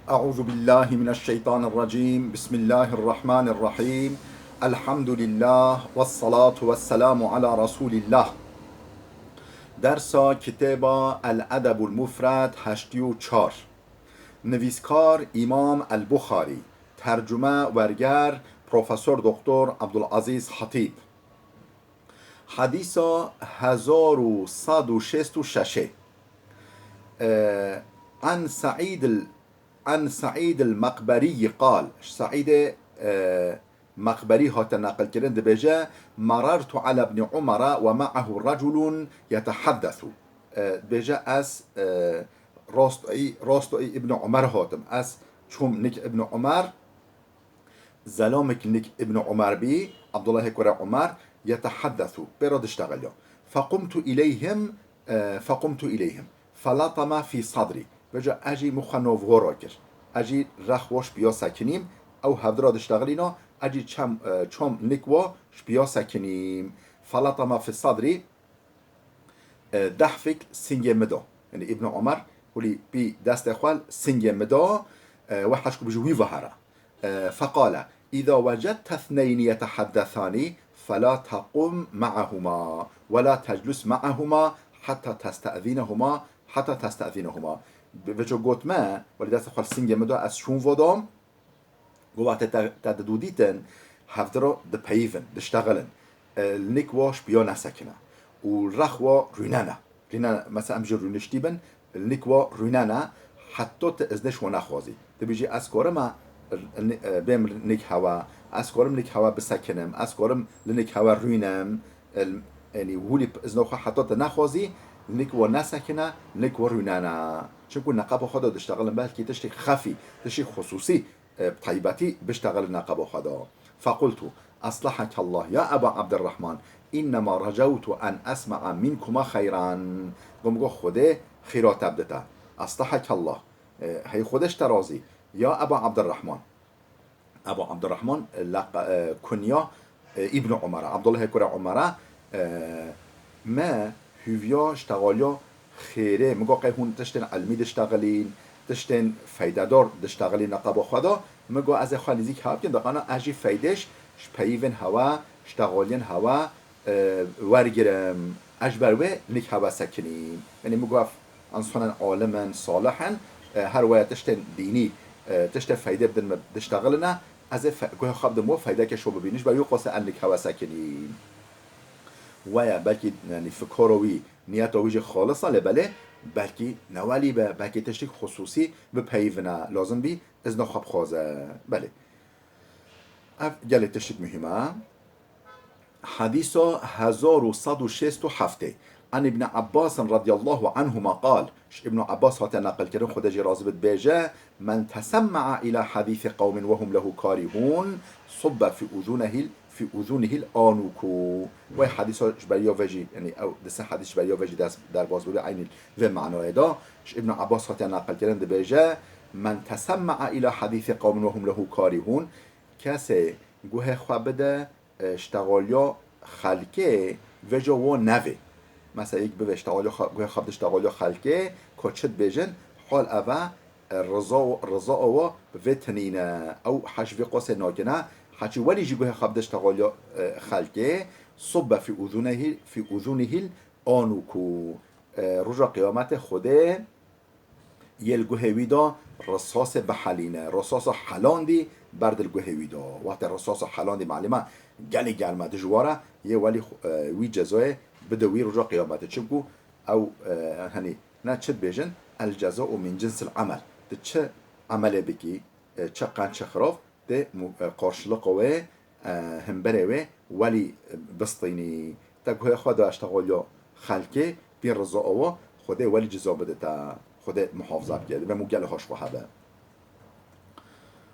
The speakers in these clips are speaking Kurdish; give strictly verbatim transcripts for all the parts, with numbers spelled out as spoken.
أعوذ بالله من الشيطان الرجيم. بسم الله الرحمن الرحيم. الحمد لله والصلاة والسلام على رسول الله. Dersa kitêba El Edebul Mufred heştê û çar. Nivîskar Îmam El Buxarî. Tercume werger Profesor Doktor Abdulaziz Hatîb. Hedîsa hezar û sed û şêst û şeş. Ee, An Seîd el An Seîd el-Meqberî qal, ji Seîdê, e, Meqberî hate neqilkirin, dibêje, "Merartu ala Ibn Umara ve ma'ahu reculun yetehaddesu." E, dibêje, ez, e, rostoyî, rostoyî Ibn Umar hatim. Ez çûm nik Ibn Umar, Zelamek nik Ibn Umar bî, Abdullahê kurê Umar, yetehaddesu, pê re diştexiliya. Fequmtu ileyhim, e, fequmtu ileyhim. Felatama fî sadrî. Vêca ez jî min xwe nav wan re kir. Ez jî rex wan ji piya sekinîm, ew hevdira diştexilîna, ez jî çem, e, çom nik wan ji piya sekinîm. Felatama fî sadrî, e, dehfik singê min da. Yanî Îbn Omer, hulî pî destê xwe singê min da, e, we hej ku bijî wî ve here. E, feqale, "Îza wecedte thneyni yeteheddesanî, fela tequm me'ahuma, wela teclus me'ahuma, heta teste'zînehuma, heta teste'zînehuma." Bi-, vêca got me, welî destê xwe li singê min da, ez çûm vo dam, Got, "Wextê te, te di dû dîtin, hevdira dipeyivin, diştexilin. E, li nik wa ji piya nesekine. Û li rex wa rûnene. Rûnene, mesela em ji rûniştî bin, li nik wa rûnene, heta tu iznê ji wan nexwazî. Tu bêjî, ez karim e, e, bêm li nik hewe, ez karim nik hewe bisekinim, ez karim li nik hewe rûnim." E, yanî, hûlî izna xwe heta tu nexwazî, li nik wa nesekine, li nik wa rûnene. Çimku neqeba xwe de diştexilin, belkî tiştê xefî, tiştê xusûsî, e, bi taybetî biştexilin neqeba xwe de. Fequltu, "Eslehekallah ya Eba Abdirrahman, innema recewtu en esme'a minkuma xeyran." Gom go Xwedê xîra te bidite. Eslehekallah. E, hey Xwedê ji te razî. Ya Eba Abdirrahman. Eba Abdirrahman, e, leq-, e, kunya, e, Îbn Umar e, Abdullahê kurê Umar e, e, me hûviya ştexaliya xêrê, min got qey hûn tiştên ilmî diştexilîn, tiştên feydedar diştexilîn neqeba xwe de, min got ez ê xwe nêzîk hewe bikim, diqana ez jî feydê ji peyivên hewe, ştexaliyên hewe, e, wergirim. Ez ji ber wê nik hewe sekinîm. Yanî min got ev însanên alim in, salih in, e, her waya tiştên dînî, e, tiştê feydê bidin min diştexiline, ez ê fe-, guhê xwe bidim we feydeke şo bibînin. Ji ber wî qasê ez nik hewe sekinîm. Waya belkî, yanî fikora wî, niyeta wî jî xalis e, lê belê belkî ne welî be, belkî tiştîk xusûsî bipeyivine, lazim bî izna xwe bixwaze. Belê. Ev gelê tiştîk muhîm e. Hedîsa hezar û sed û şêst û heftê. An Îbn Abbas radiyallahu anhuma qal, ji Îbn Abbas hate neqilkirin, Xwedê jê razî bit, dibêje, "Men tesemme'a ila hadîsî qewmin ve hum lehu karihûn, subbe fî uzûnehil, fî uzûnihil anûkû." Wê hedîsa ji beriya vê jî, yanî ew di sê hedîs ji beriya vê jî dest, derbas bûbî, eynî vê manayê de. Ji Îbn Abbas hate neqilkirin, dibêje, "Men tesemme'a ila hadîsî qewmin ve hum lehu karihûn." Kesê guhê xwe bide, e, ştexaliya xelkê, vêca wo nevê. Mesela yek bivê ştexaliya xwe, guhê xwe bide ştexaliya xelkê, ka çi dibêjin, hal ev e, e, riza, riza awa bi vê tinîne. Ew heş vê qasê nakine, heçî welî jî guhê xwe bide ştexaliya, e, xelkê, subbe fî uzûnehî, fî uzûnihîl anûkû. E, roja qiyametê Xwedê yê li guhê wî de risasê bihelîne, risasa helandî berde li guhê wî de. Wextê risasa helandî, malûm e, gelê germ e, dijwar e, yê welî xwe-, e, wî cezayê bide wî roja qiyametê. Çimku ew, e, henî ne çi dibêjin, "El ceza'u min cinsil amel." Tu çi emelê bikî, e, çi qenc, çi xirav, tê mu-, e, qarşiliqa wê, e, himberê wê welî, e, bistînî. Te guhê xwe de ştexaliya xelkê, pî riza awa, Xwedê welî ceza bide te. Xwedê muhafaza bike. Dibe mû gelê hoş xwe hebe.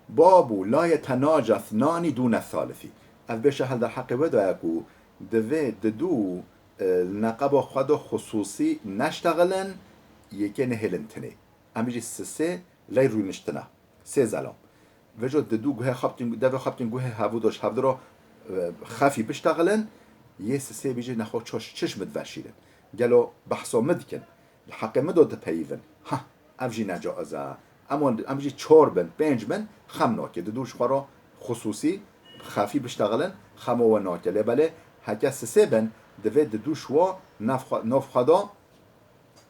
Babu la yetenaca thnani dûne thalithî. Ev bêşe hel derheqê wê de ye ku divê di dû, e, li neqeba xwe de xusûsî neştexilin, yekê nehêlin tinê. Em jî sisê ley rûniştine. Sê zelam. Vêca di dû guhê xwe bikîn, devê xwe bikîn guhê hevû de ji hevdira, e, xefî biştexilin, yê sisê bîjî nexwe çaş çiş min diveşînin. Gelo behsa min dikin? Li heqê min de dipeyivin. Ha, ev jî necaiz e. Em wan, em jî çar bin, pênc bin, xem nake. Di dû ji xwe re xusûsî, xefî biştexilin, xema we nake. Lê belê heke sisê bin, divê di dû ji we nav xwe, nav xwe de,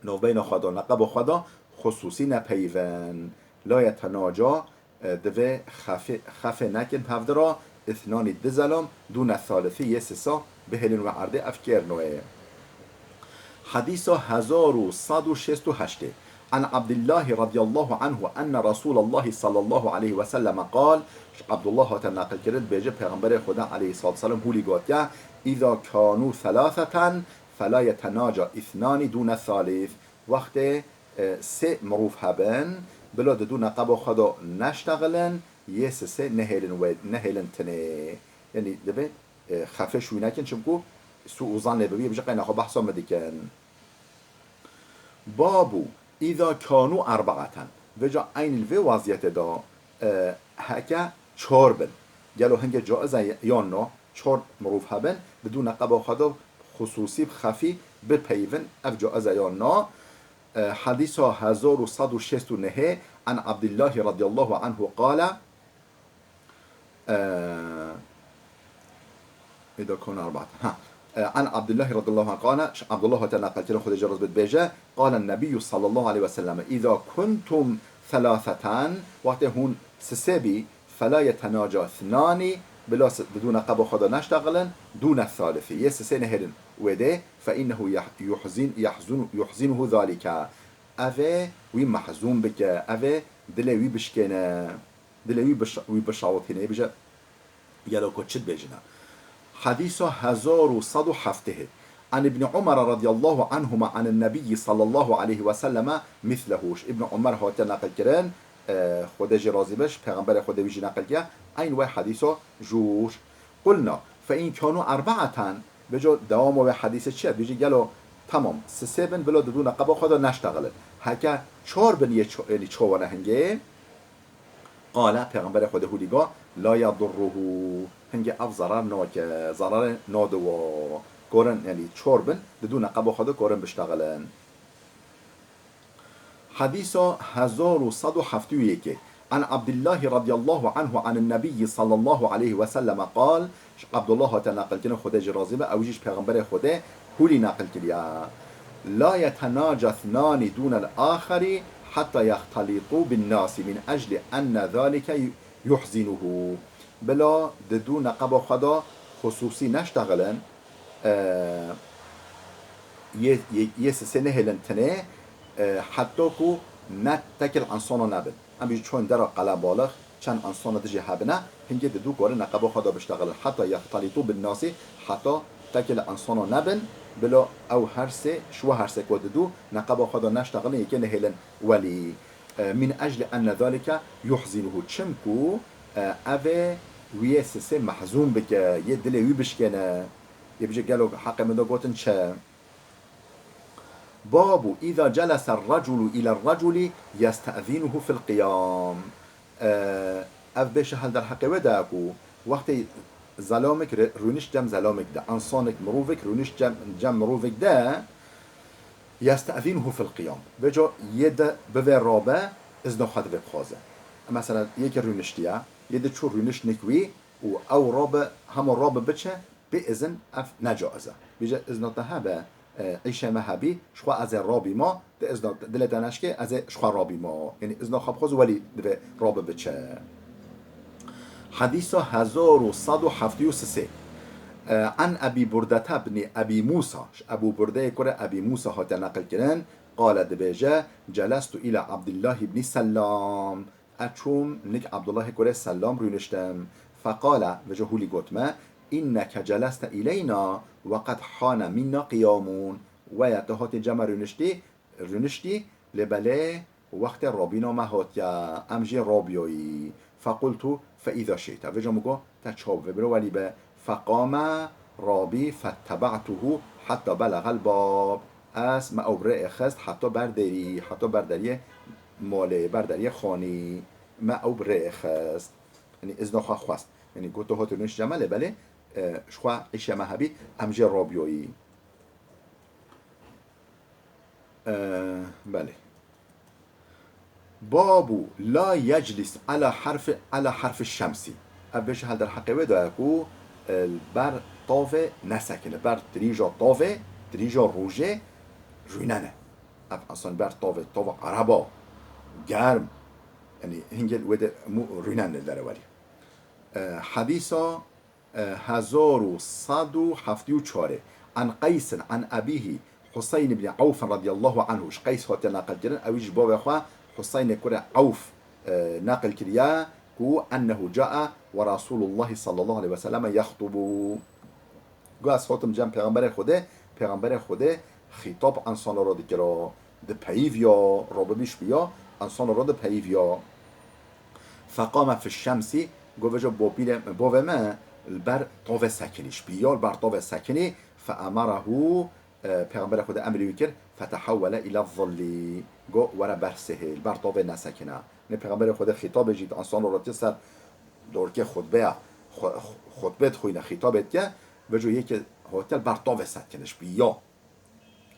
navbeyna xwe de, neqeba xwe de xusûsî nepeyivin. La yetenaca, e, divê xefê, xefê nekin hevdira, ithnanî du zelam, dûne thalithî yê sisa bihêlin we erdê ev kêr noyê. Hadîsa hezar û sed û şêst û heştê. An Abdillahi radiyallahu anhu enne Rasulallahi sallallahu aleyhi ve selleme qal, ji Abdullah hate naqilkirin, dibêje Pêxemberê Xweda aleyhissalatu vesselam hûlî gotiye, "Îza kanu thalatheten fela yetenaca ithnani dûne thalith." Wextê, e, sê mirov hebin, bila di dû neqeba xwe de neştexilin, yê sisê nehêlin wê, nehêlin tinê. Yanî divê, e, xefê şûy nekin, çimku sû û zan lê bibî, bije qey nexwe behsa min dikin. Babu, îza kanu erbaeten. Vêca eynî li vê weziyetê de, e, heke çar bin. Gelo hingê caiz e yan na, çar mirov hebin, di dû neqeba xwe de xusûsî bi xefî bipeyivin, ev caiz e yan na? E, hadîsa hezar û sed û şêst û nehê, an Abdillahi radiyallahu anhu qale, e, îda kanu erbaeten. Ha. E, an Abdillahi radiyallahu anhu qale, ji Abdullah hate naqilkirin, Xwedê jê razî be, dibêje, qale nebiyyû sallallahu aleyhi ve sellem, îza kuntum thalatheten, wextê hûn sisê bî, fela yetenaca thnani, bila s-, di dû neqeba xwe de neştexilin, dûne thalithî, yê sisê nehêlin wê dê, fe innehu yah-, yuhzin-, yahzunu-, yuhzinuhu zalike. Ev ê wî mehzûn bike, ev ê dilê wî bişkêne, dilê wî biş-, wî bişawitîne, bije, gelo ku çi dibêjine. Hadîsa hezar û sed û heftê. An Ibn Umar radiyallahu anhuma anin Nebiyyi sallallahu aleyhi ve selleme mislehu. Ji Ibn Umar hatiye neqil kirin, e, Xwedê jê razî be, ji Pêxemberê Xwedê wî jî neqil kiye, eyn wê hadîsa jûr. Qulna, fe in kanu erbaeten, vêca dewama wê hadîsê çi ye? Dibêjî gelo, temam, sisê bin, bila di dû neqeba xwe de neştexilin. Heke çar bin yê ço-, yanî çawa ne hingê? Qale, Pêxemberê Xwedê hûlî got, la yadurruhu, hingê ev zerar nake, zerarê nade wa. Korin, yanî çar bin, di dû neqeba xwe de korin biştexilin. Hadîsa hezar û sed û heftê û yekê. An Abdillahi radiyallahu anhu anin Nebiyyi sallallahu aleyhi ve selleme qal, ji Abdullah hate neqil kirin, Xwedê jê razî be, ew jî ji Pêxemberê Xwedê hûlî neqil kiriye. La yetenaca thnani dûnel axeri hatta yextelîtû bin nasi min ecli enne zalike yuhzinuhu. Bila di dû neqeba xwe de xusûsî neştexilin, e, yê, yê, yê sisê nehêlin tinê, e, heta ku ne tekil insana nebin. Em jî çûn dera qelebalix, çend insana dijî hebine, hingê di dû korin neqeba xwe de biştexilin. Heta yextelîtû bin nasî, heta tekil insana nebin, bila ew her sê, şiwa her sê ku di dû neqeba xwe de neştexilin, yekê nehêlin welî. E, min ecli enne zalike yuhzinuhu. Çimku, e, ev ê wî yê sisê mehzûn bike, yê dilê wî bişkêne. Yê bije gelo heqê min de gotin çi? Babu, îza celese reculu île reculi yeste'zinuhu fil qiyam. E, ev bêşe hel derheqê wê de ku wextê zelamik re-, rûnişt cem zelamik de, insanik, mirovik rûnişt cem, cem mirovik de, yeste'zinuhu fil qiyam. Vêca yê de bivê rabe, izna xwe divê bixwaze. Mesela, yekê rûniştiye, yê de çû rûniştnik wî û ew rabe, hema rabe biçe, bê izin ev ne caiz e. Bêje, izna te hebe, e, îşê me hebî, ji xwe ez ê rabîma, di izna dilê te neşkê, ez ê ji xwe rabîma. Yanî izna xwe bixwaze welî divê rabe biçe. Hadîsa hezar û sed û heftê û sê. E, an Ebî Burdete bnî Ebî Mûsa. Ji Ebû Burdeyê kurê Ebî Mûsa hate neqil kirin. Qale dibêje, celestu îla Abdullah ibnî Sellam. Ez çûm nik Abdullahê kurê Sellam rûniştim. Feqale, vêca hûlî got me, inneke celeste îleyna ve qed hane minna qiyamun. Weya tu hatî cem me rûniştî, rûniştî, lê belê wextê rabîna me hatiye, em jî rabiyoyî. Fequltu, fe îza şî'te. Vêca min got, te çawa bivê, biro welî be. Feqame rabî fettebe'tuhu hetta belegal bab. Ez me ew bi rê xist heta ber derî, heta ber deriyê malê, ber deriyê xanî. Me ew bi rê xist. Yanî izna xwe xwest. Yanî got, tu hatî rûnişt cem me, lê belê, e, ji xwe îşê me hebî, em jê rabiyoyî. E, belê. Babu la yeclis ala harfi, ala harfi şemsî. Ev bêje hel derheqê wê de ye ku, e, li ber tavê nesekine, ber dirîja tavê, dirîja rojê rûnene. Ev esan ber tavê, tava ereba, germ, yanî hingê li wê de hemû rûnene li derewelî. E, hedîsa, e, hezar û sed û heftê û çar. An Qeysin an ebîhî Huseyn ibn Ewf radiyallahu anhu. Ji Qeys hatiye naqil kirin, ew ji bavê xwe Huseynê kurê Ewf, e, naqil kiriye ku ennehu ca'a ve Rasulullah sallallahu aleyhi ve sellem yextubu. Got, ez hatim cem Pêxemberê Xwedê, Pêxemberê Xwedê xîtab ensana re dikira, dipeyivya, rabibîş biya, ensana re dipeyivya. Feqame fi şemsî, got, vêca bopîrê, bavê me li ber tavê sekinî, şpiya li ber tavê sekinî, fe emerehu, e, Pêxemberê Xwedê emrî wî kir, fetehewwele îla zillî, got, were ber sihê, li ber tavê nesekine. Ne Pêxemberê Xwedê xîtabê jî di ensana re dike ser dorkê xutbeya, xwe-, xutbê dixwîne, xîtabê dike, vêca yekê hotel ber tavê sekine, şpiya.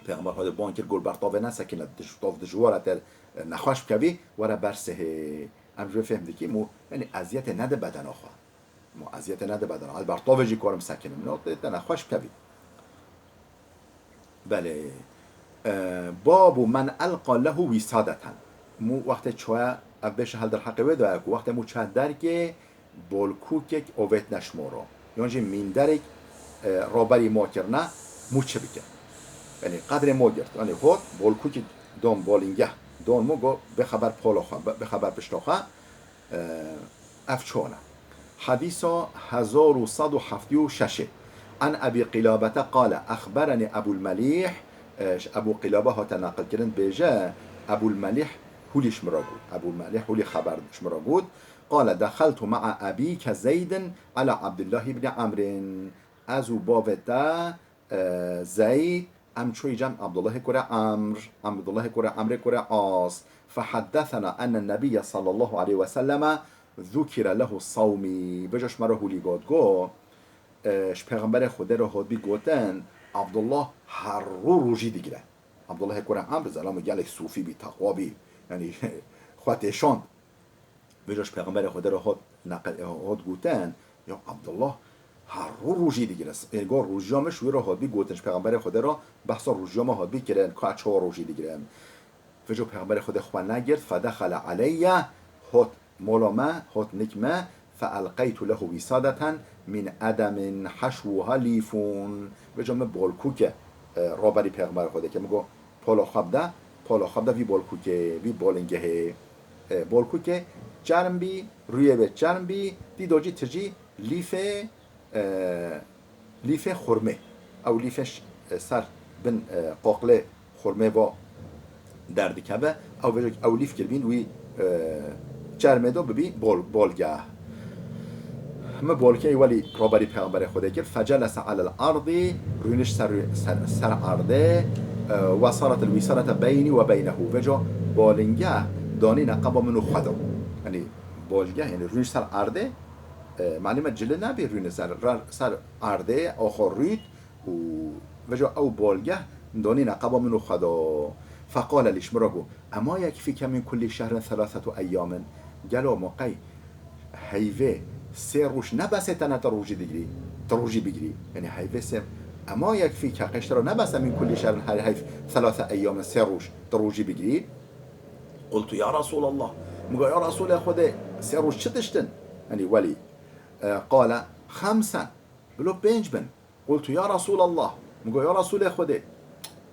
Pêxember Xwedê ban kir, got, ber tavê nesekine, dij-, tav dijwar e te, e, nexweş bikevî, were ber sihê. Em ji vê fêhm dikîm û, yanî eziyetê nede bedena xwe. Mû eziyetê nede bedena. Ez ber tavê jî karim sekinim. No, te, te nexweş bikevî. Belê. E, babu men elqa lehu wîsadeten. Mû wextê çaye, ev bêje hel derheqê wê de ye ku wextê mû çaye derkê, bolkûkek ovêtine ji moro. Yan jî mînderek, e, raberî ma kirine, mû çi bike? Yanî qedrê ma girt. Yanî hot, bolkûkek don bolîngeh. Don mû got, bê xeber polo xwe, bê, bê xeber pişto xwe. E, ev çona. Hedîsa hezar û sed û heftê û şeş. An Ebî Qîlabete qale, exberenî Ebul Melîh, e, ji Ebû Qîlabe hate naqil kirin, bêje, Ebul Melîh hûlî ji min re got. Ebul Melîh hûlî xeber ji min re got. Qale, dexeltu ma'a ebîke Zeydin ala Abdullah ibn Amrin. Ez û bavê te, e, Zeyd, em çûyî cem Abdullahê kurê Amr, Abdullahê kurê Amrê kurê As. Feheddesena enne Nebiyye sallallahu aleyhi ve selleme zukire lehu sawmî. Vêca ji me re hûlî got, got, e, ji Pêxemberê Xwedê re hotbî gotin, Abdullah her rû rojî digire. Abdullahê kurê Amr, zelamê gelek sofî bî, teqwa bî. Yanî, xwe têşand. Vêca ji Pêxemberê Xwedê re hot neqil, hot gotin, ya Abdullah her rû rojî digire. Êrgo rojiya min ji wî re hotbî gotin, ji Pêxemberê Xwedê re behsa rojiya me hotbî kirin, ka çawa rojî digirin. Vêca Pêxemberê Xwedê xwe negirt, fedexele aleyye, hot mola me, hot nik me, feelqeytu lehu wîsadeten min edemin heşwuha lîfûn. Vêca min bolkûke, e, raberî Pêxemberê Xwedê kir. Min got, polo xwe bide, polo xwe bide vî bolkûkê, vî bolingehê. E, bolkûkê çerm bî, rûyê wê çerm bî, dîdo jî tijî lîfê, e, lîfê xurmê. Ew lîfê ş-, e, ser bin, e, qoqlê xurmê bo derdikeve. Ew vêjek ew lîf kiribîn wî, e, çermê do bibî bol-, bolgeh. Mi bolkeyê welî roberî Pêxemberê Xwedê kir, fecelese alel erdî, rûniş ser, ser, ser erdê, e, we saret el wîsalete beynî we beynehu. Vêca bolingeh danîne qeba min û xwe de. Yanî bolgeh, yanî rûniş ser erdê, e, malûm e cili nebî rûniş ser, re-, ser erdê, oxo rût û vêca ew bolgeh danîne qeba min û xwe de. Feqale lî ji min re got, Ema yekfîke min kullî şehrin selâsetu eyyamin. Gelo ma qey heyvê sê roj ne bes e tene tu rojî digirî, tu rojî bigirî? Yanî heyvê sê, ema yekfîke qey ji te re ne bes e min kullî şehrin her heyv selâse eyyamin sê roj tu rojî bigirî? Qultu ya Resûlallah. Min got ya Resûlê Xwedê sê roj çi tişt in? Yanî welî, e, qale xemsen. Bilo pênc bin. Qultu ya Resûlallah. Min got ya Resûlê Xwedê.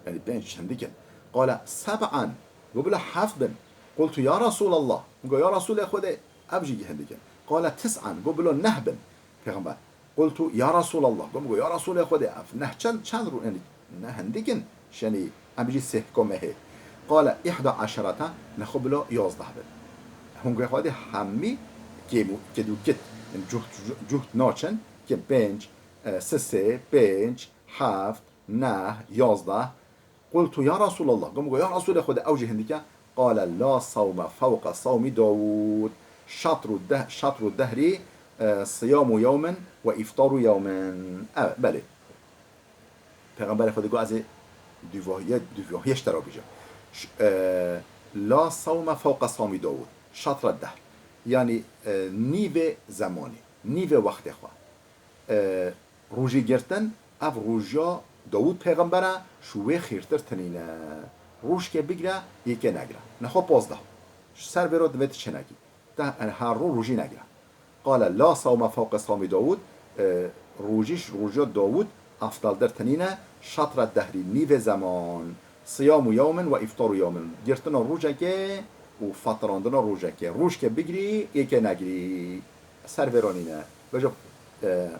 Yanî pênc hindik in. Qale seb'an. Got bila heft bin. Qultu ya Resûlallah. Min got ya Resûlê Xwedê. Ev jî hindik in. Qale tis'an. Got bila neh bin. Pêxember. Qultu ya Resûlallah. Got, min got ya Resûlê Xwedê. Ev neh çend, çend rû, yanî ne hindik in. Şenî em jî sêhko mehê. Qale ihda eşerata. Nexwe bila yazdeh bin. Hûn got Xwedê hemî kêm û kid û kit. Yanî cuht, cuht naçin. Kêm pênc, e, sisê, pênc, heft, neh, yazdeh. Qultu ya Resûlallah. Got, min got ya Resûlê Xwedê, ew jî hindik e? Qale la sawme fewqe sawmî Dawûd. Şatru deh-, şatru dehrî, e, siyamu yewmin ve îftaru yewmin. Evet, belê. Pêxemberê Xwedê got, ez ê dûvahiyê, dûvahiyê ji te re bêjim. Ş-, e, La sawme fewqe sawmî Dawûd, şatra dehr. Yanî, e, nîvê zemanê, nîvê wextê xwe. E, rojî girtin, ev roja Dawûd pêxember e, ji wê xêrtir tinîne. Rojkê bigire, yekê negire. Nexwe pazdeh. Ji ser vê re divê tu çi nekî. Te, yani, her ro rojî negire. Qale la sawme fewqe sawmî Dawûd, e, rojî ji roja Dawûd eftaltir tinîne, şatra dehrî, nîvê zeman, siyamu yewmin ve îftaru yewmin, girtina rojekê û fetirandina rojekê. Rojkê bigirî, yekê negirî, ser vê re nîne. Vejo, e,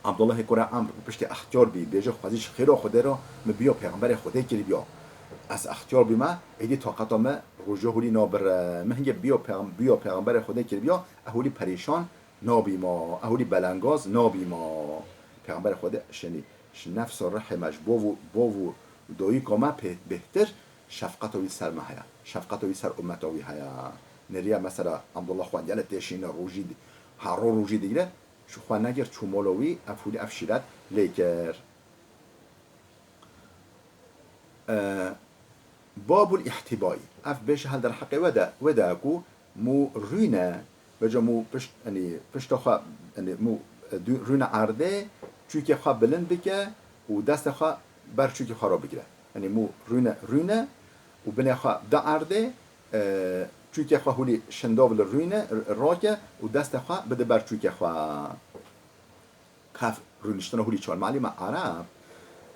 Abdullahê kura Amr piştî extiyar bî, bêje xwezî ji xêra Xwedê re, min biya pêxemberê Xwedê kiribiya. Ez extiyar bîme, êdî taqeta me roja holî nabire. Min hingê biya pêxem-, biya pêxemberê Xwedê kiribiya, e holî perîşan nabîma, e holî belengaz nabîma. Pêxemberê Xwedê şenî, ji nefs û rihê me, ji bov û, bov û dayika me pê-, bêhtir şefqeta wî ser me heye. Şefqeta wî ser ummeta wî heye. Nêriya mesela Abdullah xwe gelek têşîne rojî di-, her ro rojî digire, ji xwe negir çû mola wî, ev holî ev şîret lê kir. E, Babul îhtîbayî. Ev bêje hel derheqê we de, we de ku mû rûne, veca mû pişt, yanî pişta xwe, yanî mû, e, dû-, rûne erdê, çûkê xwe bilind bike û destê xwe ber çûkê xwe re bigire. Yanî mû rûne, rûne û binê xwe bide erdê, e, çûkê xwe holî şindav li rûne, r-, rake û destê xwe bide ber çûkê xwe. Kaf rûniştina holî çar malî me Arab,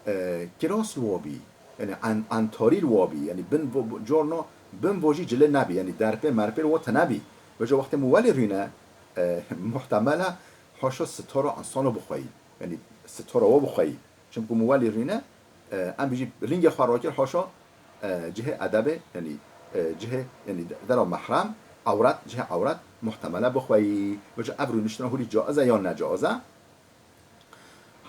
e, kiras li wa bî, yanî an-, antarî li wa bî, yanî bin vo-, vo-, corno bin vojî cile nebî, yanî derpê merpê li wa te nebî. Veca wextê mû welî rûne, e, muhtemel e haşa sitara insano bixweyî, yanî sitara wa bixweyî. Çimku mû welî rûne, e, em bijî lingê xwe rakir haşa, e, cihê edebê, yanî, e, cihê, yanî de-, dera mehrem, ewret, cihê ewret muhtemel e bixweyî. Veca ev rûniştina holî caiz e yan ne caiz e?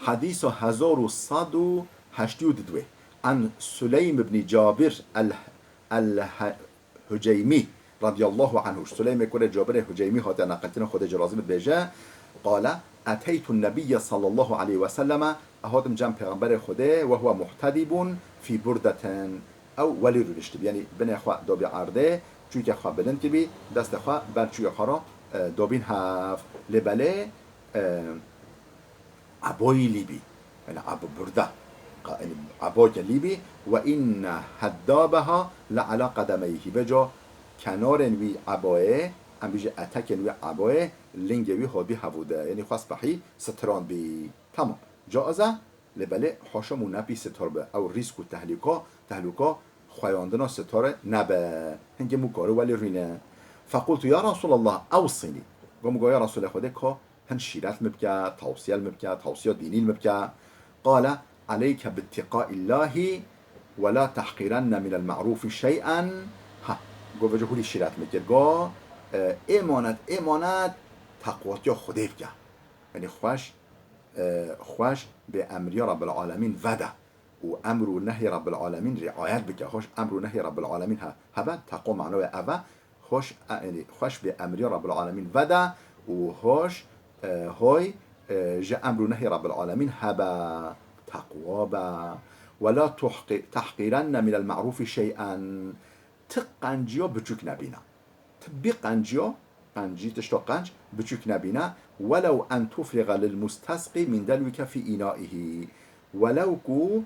Hedîsa hezar û sed û heştê û du. An Suleym ibn Cabir el, el Huceymî radiyallahu anhu. Suleymê kurê Cabirê Huceymî hate neqilkirin, Xwedê jê razî bit, bêje, qale, eteytu nebiyye sallallahu aleyhi ve selleme, ez hatim cem Pêxemberê Xwedê, ve huve muhtedibun fî burdetin. Ew welî rûniştibî. Yanî binê xwe dabî erdê, çûkê xwe bilind kibî, destê xwe ber çûkê xwe re, e, dabîn hev. Lê belê, e, Eboyî lî bî. Yanî ebo burda. Qa-, yanî eboke lî bî. Ve inne heddabeha le ala qedemeyhi. Veca kenarên wî eboyê, em bijî etekên wî eboyê, lingê wî hotbî hevû de. Yanî xwe spehî sitiran bî. Tamam. Caiz e, lê belê haşa mû nepî sitar be. Ew rîsk û tehlîka, tehlûka xweyandina sitarê nebe. Hingê mû kari welî rûne. Fequltu ya Resulallah, ewsînî. Go mû go ya Resulê Xwedê ka Hin şîret li min bike, tawsiye li min bike, tawsiya dînî li min bike. Qale, aleyke bittiqaillahi ve la tahqirenne minel ma'rufi şey'en. Ha, got, veca holî şîret li min kir. Got, e, êmanet, êmanet, teqwatiya Xwedê bike. Yanî xweş, e, xweş bê emriya Rabbil Alemîn vede. û emr û nehyê Rabbil Alemîn riayet bike. Xweş emr û nehyê Rabbil Alemîn he-, hebe, teqwa mano wê ev e. Xweş, e, yanî xweş bê emriya Rabbil Alemîn vede û xweş, e, hoy, e, ji emr û nehyê Rabbil Alemîn hebe. Teqwa be. Ve la tuhqi-, tahqirenne minel ma'rufi şey'en. Ti qenciya biçûk nebîne. Ti bî qenciya, qencî, tişta qenc, biçûk nebîne. Welew en tufriga lil mustasqi min delwike fî înaihî. Welew ku,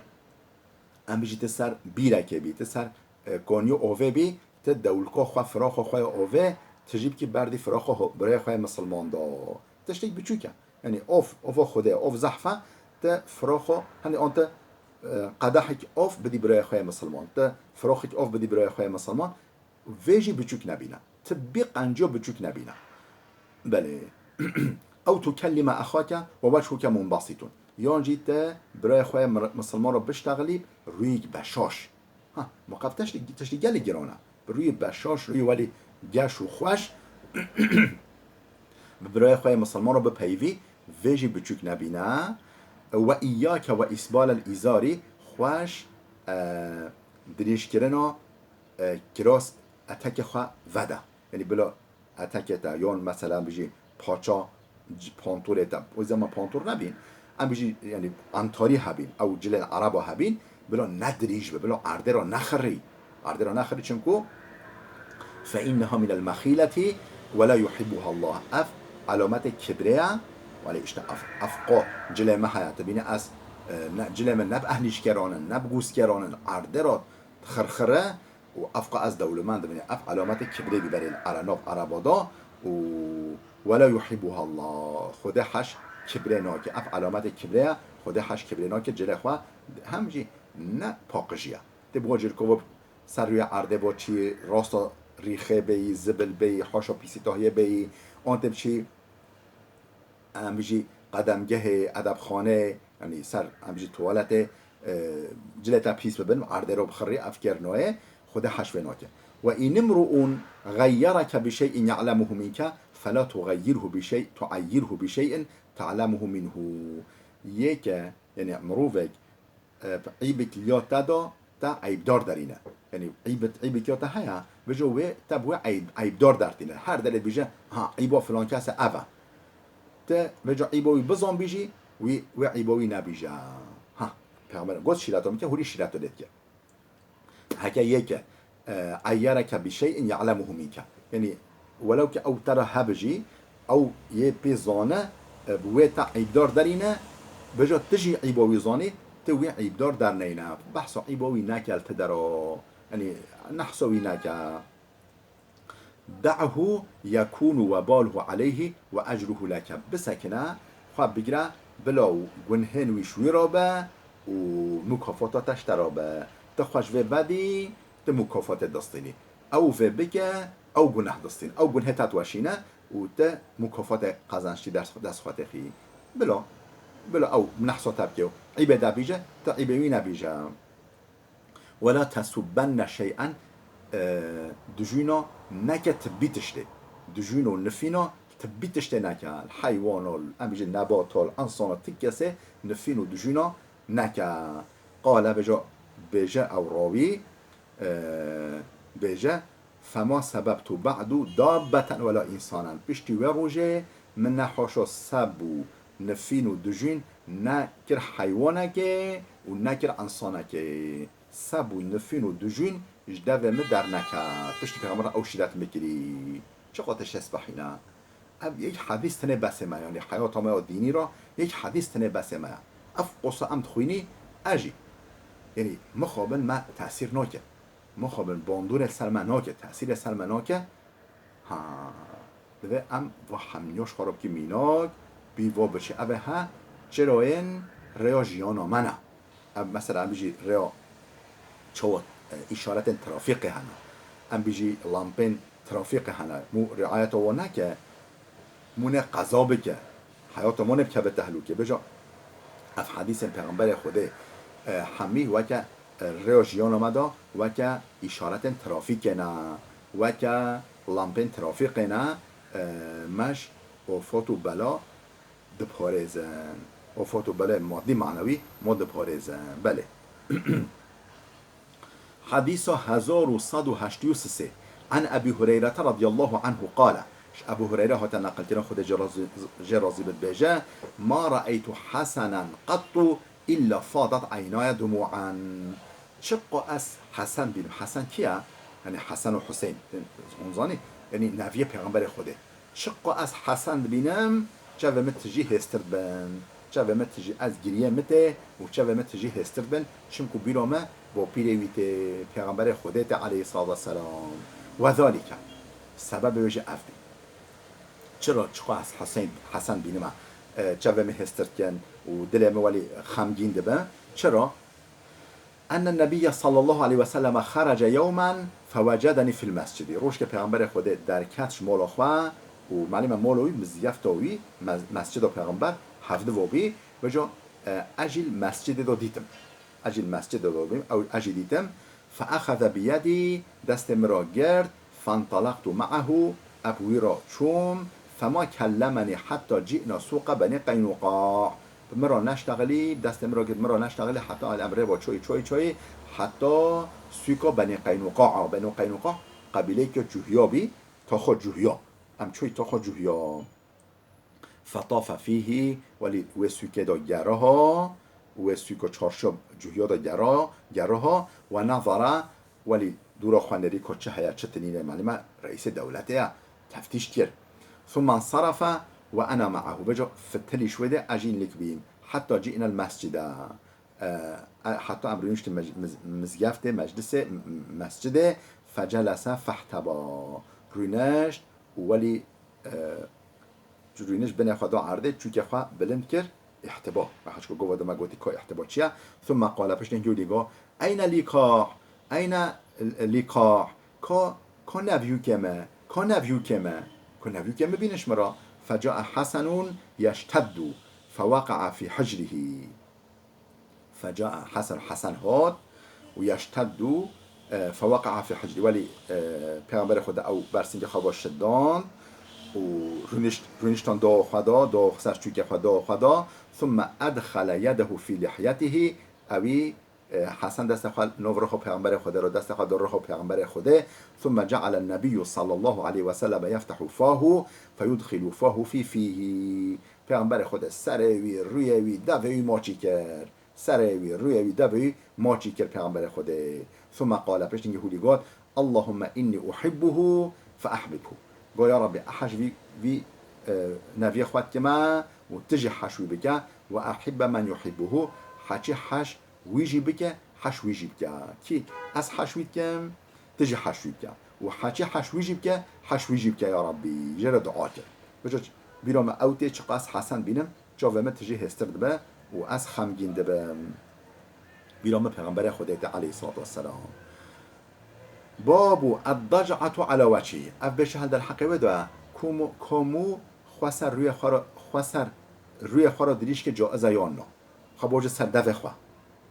em bijî, ti ser bîrekê bî, ti ser, e, konî ovê bî, ti dewlika xwe, firaxa xwe ya ovê, ti jî bikî berdî firaxa ho-, birayê xwe yê misilman da. Tiştek biçûk e. Yanî ov, ova Xwedê, ov zehf e, ti firaxa, hanî an ti, e, qedehek ov bidî birayê xwe yê misilman, ti firaxek ov bidî birayê xwe yê misilman, Vê jî biçûk nebîne. Ti bî qenciya biçûk nebîne. Belê. Ew tukellime exake ve wechuke munbasitun. Yan jî te birayê xwe yê mir-, misilman re biştexilî, rûyek beşaş. Ha, muqev teştî, teştî gelê giran e. Bi rûyê beşaş, rûyê welî geş û xweş, bi birayê xwe yê misilman re bipeyivî, vê jî biçûk nebîne. Ve iyyake ve isbalel izari, xweş, e, dirêjkirina e, kiras etekê xwe veda. Yanî bila etekê te, yan mesela bijî paça c-, pantolê te, o zaman pantol nebîn, em bijî, yanî antarî hebîn, ew cilên ereba hebîn, bila ne dirîj be, bila erdê re nexirî. Erdê ra nexirî çimku فإنها من المخيلة ولا يحبها الله. Ev alametê kibrê ye. Welê işte ev, ev qo cilê me heye. Tu bîne ez, e, ne, cilê min ne bi ehlîşkeran in, ne bi gûskeran in. Erdê ra xirxire û ev qo ez dewlemend bîne. Ev alametê kibrê bî berê li Ere-, nav Ereba da û ولا يحبها الله. Xwedê heş kibrê nake. Ev alametê kibrê ye. Xwedê heş kibrê nake. Cilê xwe hem jî ne paqijî ye. Tê bi xwe cilkova ser rûyê erdê bo çî rasta rîxê beyî, zibil beyî, haşa pîsîtahiyê beyî, an tê bi çî, em bijî qedemgehê, edebxaneyê, yanî ser, em bijî tuwaletê, e, cilê te pîs bibin, erdê ro bixirî, ev kêr nayê, Xwedê heş vê nake. وإن امرؤ غيرك بشيء يعلمه منك فلا تغيره بشيء، تعيره بشيء تعلمه منه. Yê ke, yanî mirovek e, bi eybek liya te da, te eybdar derîne. Yanî eybet, eybek ya te heye, vêca wê te bi wê eyb, eybdar dertîne. Her derê bêje, ha, eyba filan kes e ev e. Te vêca eyba wî bizan bîjî, wî, wê eyba wî nebîje. Ha, Peyxember got şîreta min ke, hûrî şîreta lê dike. Heke yê ke, e, عيرك بشيء يعلمه منك. Yanî, welew ke ew te re hebe jî, ew yê pê zane, e, bi wê te eybdar derîne, vêca tu jî eyba wî zanî, tu wê eybdar derneyne. Behsa eyba wî neke li tu dera. Yanî, nehsa wî neke. دعه يكون وباله عليه وأجره لك. Bisekine, xwe bigire, bila gunhên wî ji wî re be û mukafata te ji te re be. Tu xwe ji vê vedî, tu mukafatê distînî. Ew vê bike, ew guneh distîn. Ew gunhê te diweşîne û tu mukafatê qezenç tî dest, dest xwe têxî. Bila, bila ew nehsa te bike û eybê te bîje, tu eybê wî nebîje. ولا تسبن شيئا, e, dijûna neke tibbî tiştê. Dijûn û nifîna tibbî tiştê neke. Heywana, em bijî nebata, insana, ti kesê nifîn û dijûna neke. Qale bêje, bêje ew rawî, e, bêje, فما سببت بعد دابة ولا إنسانا. Piştî wê rojê min ne haşa seb û nifîn û dijûn nekir heywanekê û nekir insanekê. Seb û nifîn û dijûn ji devê min derneke. Piştî Pêxember ew şîret min kirî. Çiqas te şesbehîne. Ev yek hedîs tenê besê me, yanî heyata me ya dînî ra yek hedîs tenê besê me ye. Ev qosa em dixwînî, ez jî. Yanî mixabin me tesîr nake. Mixabin bandorê ser me nake, tesîrê ser me nake. Ha, divê em va hemiya ji xwe re bikî mînak, bîr va biçe. Ev e he, çirayên rêya jiyana me ne. Ev mesela em bijî rêya çawa, e, îşaretên trafîqê hene. Em bijî lampên trafîqê hene. Mû riayeta wan neke, mû ne qeza bike. Heyata wan ê bikeve tehlûkê. Bêja, ev hedîsên Pêxemberê Xwedê, e, hemî weke, e, rêya jiyana me de weke îşaretên trafîkê ne, weke lampên trafîqê ne, e, me ji ofat û bela diparêzin. Ofat û belê madî manewî ma diparêzin. Belê. Hedîsa hezar û sed û heştê û sê. An Ebî Hureyre radiyallahu anhu qale. Ji Ebû Hureyre hate neqilkirin, Xwedê jê razî, jê razî bit, bêje, Ma re'eytu Hesenen qettu illa fadat eynaya dumu'an. Çiqo ez Hesen bînim. Hesen kî ye? Yanî Hesen û Huseyn. Hûn zanî? Yanî neviyê Pêxemberê Xwedê. Çiqo ez Hesen dibînim, çavê min tijî hêstir dibin. Çavê min tijî, ez giriyê min tê û çavê min tijî hêstir dibin. Çimku bîra min bo pîrê wî tê, Pêxemberê Xwedê tê aleyhissalatu vesselam. Ve zalike. Sebebê wê jî ev bî. Çira çiqo ez Hesen, Hesen bînime, e, çavê min hêstir dikin û dilê min welî xemgîn dibe. Çira? Enne Nebiyye sallallahu aleyhi ve selleme xerece yewmen fewecedeni fil mescidi. Rojke Pêxemberê Xwedê derket ji mala xwe û malîme mala wî, mizyefta wî, mes-, mescida Pêxember hevdiva bî. Vêca, e, ez jî li mescidê de dîtim. Ez jî li mescidê de bîm, ew, ez jî dîtim. Feexeze biyedî, destê min re girt, فانطلقت معه, ez bi wî re çûm, فما كلمني حتى جئنا سوق بني قينقاع. Bi min re neştexilî, destê min re girt, min re neştexilî, heta em rê ve çoyî, çoyî, çoyî, heta sûka Benî Qeynuqa'a. Benî Qeynuqa qebîleyeke Cuhya bî, taxa Cuhya. Em çoyî taxa Cuhya. فطاف فيه, welî wê sûkê de geriha, wê sûka çarşiya Cuhya de gera-, geriha, ونظر, welî dûra xwe nerî ku çi heye, çi tinîne, malî me reîsê dewletê ye, teftîş kir. ثم انصرف وأنا معه. Veco fitilî şwê de ez jî lik bîm. حتى جئنا المسجد. E, e, heta em rûniştin mec-, miz-, mizgeftê, meclisê, m-, m-, mescidê, فجلس فاحتبى. Rûnişt û welî, e, rûnişt binê xwe da erdê, çûkê xwe bilind kir, ihtiba. Ve hişko gova dima gotî ka ihtiba çi ye? ثم قال, piştî hingî wî got, أين اللقاح؟ أين اللقاح؟ Ka, ka nevyûkê me, ka nevyûkê me, ka nevyûkê me bîniş min re. فجاء حسن يشتد فوقع في حجره. فجاء حسن, Hesen hat û يشتد, e, فوقع في حجره. Welî, e, Pêxemberê Xweda ew bersîngê xwe bo şidand û rûnişt, rûniştan do xwe da, do ser çûkê xwe do xwe da. ثم أدخل يده في لحيته. Ewî, e, Hesen destê xwe nov rixo Pêxemberê Xwedê ro, destê xwe do rixo Pêxemberê Xwedê. ثم جعل النبي صلى الله عليه وسلم يفتح فاه فيدخل فاه في فيه. Pêxemberê Xwedê serê wî, rûyê wî, devê wî maçî kir. Serê wî, rûyê wî, devê wî maçî kir Pêxemberê Xwedê. ثم قال, piştî hûlî got, اللهم إني أحبه فأحببه. Go, ya Rabbî, ez hej vî, vî, e, neviyê xwe dikime û tu jî hej wî bike. وأحب من يحبه, heçî hej wî jî bike, hej wî jî bike. Kî? Ez hej wî dikim, tu jî hej wî bike. Û heçî hej wî jî bike, hej wî jî bike, ya Rabbî. Jê re dua kir. Veco bîra me ew tê, çiqas Hesen bînim, çavê min tijî hêstir dibe û ez xemgîn dibim. Bîra min Pêxemberê Xwedê tê, aleyhissalatu vesselam. باب الضجعة على وجهه. Ev bêşe hel derheqê wê de, ku mû, ku mû xwe ser rûyê xwe re, xwe ser rûyê xwe re dirîj ke caiz e yan na. Xwe bo ji ser devê xwe.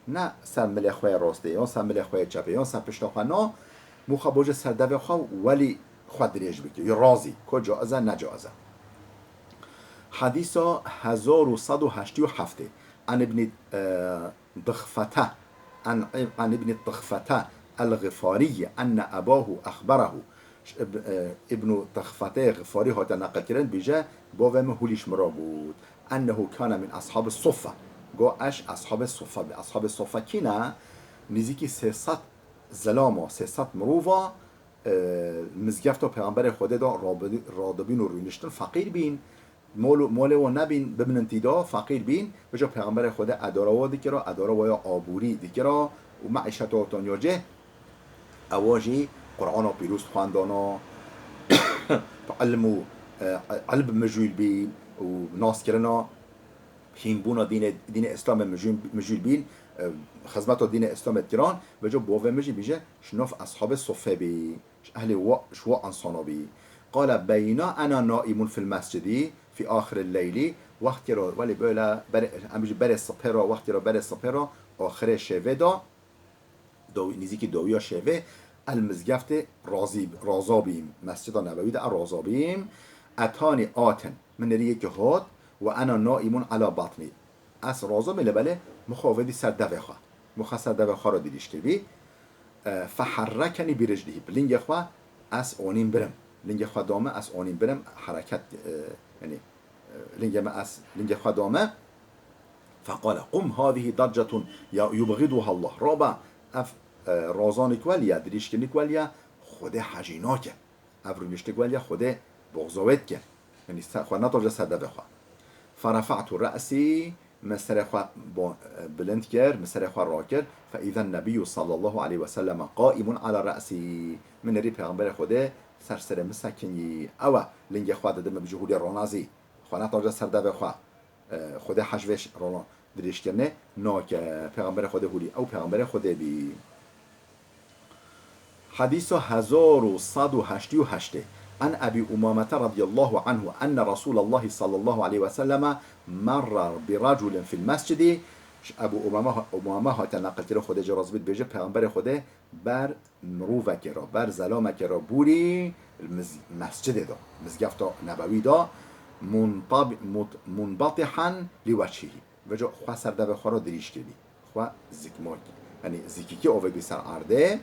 Ne ser milê xwe yê rastê, yan ser milê xwe yê çepê, yan ser pişta xwe, na. Mû xwe bo ji ser devê xwe welî xwe dirêj bike. Yê razî, ko caiz e, ne caiz e. Hedîsa hezar û sed û heştê û heftê. An Ibnî, e, Dixfete. An, an Ibnî Dixfete el-Xifarî enne ebahu exberehu. Ib-, e, Îbnû Dixfeteyê Xifarî hate neqilkirin, bîje, bavê min hûlîş min re got. Ennehu kane min ashabis suffe. Go, ez ashabê suffe bî. Ashabê suffe kî ne? Nîzîkî sê sed zelama, sê sed mirova, e, mizgefta Pêxemberê Xwedê de rabi-, radibîn û rûniştin, feqîr bîn. Mol û, molê wan nebîn, biminin tîda, feqîr bîn. Veco Pêxemberê Xwedê edara wa dikira, edara wa ya aborî dikira û meîşeta wa tanya cih. Ewa jî Qur'ana pîroz xwendana, bi ilm û, e, ilm mijûl bîn û naskirina hînbûna dînê, dînê Îslamê mijûl, mijûl bîn, e, xizmeta dînê Îslamê dikiran. Veco bavê min jî bîje, ji nav eshabê sofê bî. Ji ehlê wa, ji wa ensana bî. Qale, beyna ena naimun fil mescidî, fî axiril leylî, wextê ro, welê böyle, berê, em bêjin berê sipê ro, wextê ro berê sipê ro, axirê şevê de, daw-, nîzîkî dawiya şevê, el mizgeftê razî, raza bîm, Mescida Nebewî de ez raza bîm. Etanî atin, min nêrî yekî hat, ve ena naimun ala batnî. Ez raza bîm, lê belê, min xwe avêtî ser devê xwe. Min xwe ser devê xwe re dirîj kiribî. E, feherrekeni bi riclihî. Bi lingê xwe ez anîm birim. Lingê xwe dame ez anîm birim. Hereket, e, yanî, e, lingê me ez, lingê xwe dame. Feqale, qum hâzihî daccetun ya yubğiduha Allah. Rabe, ev, e, razanî ku welî ye, dirîjkirinî ku welî ye, Xwedê hejî nake. Ev rûniştik welî ye, Xwedê boxza wê dike. Yanî se-, xwe netirce ser devê xwe. Ferefa'tu re'sî, min serê xwe bo-, bilind kir, min serê xwe rakir. Fe îzen nebiyyû sallallahu aleyhi ve sellem qaimun ala re'sî. Min nêrî Pêxemberê Xwedê ser serê min sekinî. Ew e, lingê xwe dide min, bijî hûlê ronazî. Xwe netirce ser devê xwe. E, Xwedê hej vê ş-, rono dirêjkirinê nake. Pêxemberê Xwedê hûlî. Ew Pêxemberê Xwedê bî. Hedîsa hezar û sed û heştê û heştê. An Ebî Umamete radiyallahu anhu enne Resûlallahî sallallahu aleyhi ve selleme merra bi reculin fil mescidi. Ji Ebû Umame, Umame hate neqilkirin, Xwedê jê razî bî, dibêje, Pêxemberê Xwedê ber mirovekê re, ber zelamekê re bûrî miz-, mescidê de, mizgefta nebewî de, muntab-, mut-, munbatihan li weçhihî. Veco xwe ser devê xwe re dirîj kiribî. Xwe zikmak, yanî zikîkî avêtî ser erdê.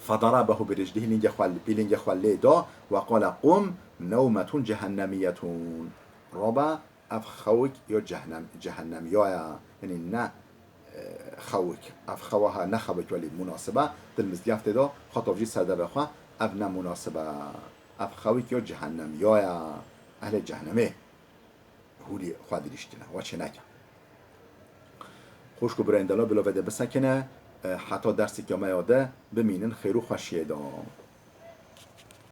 Fedarabehu bi riclihî, lingê xwe, bi lingê xwe lê da, ve qale, qum, newmetun cehennemiyetun. Rabe, ev xewik ya cehnem-, cehennemîya ye. Yanî ne, e, xewik. Ev xewa ha ne xewik welî munasibe, dil mizgî ev tê de, xwe tovjî ser devê xwe, ev ne munasibe. Ev xewik ya cehennem, ya ya ehlê cehennemê. Hûrî xwe dirîştine, we çê neke. Xwişk û birayên delal, bila vê de bisekine, e, heta derseke me ya de bimînin xêr û xweşiyê de.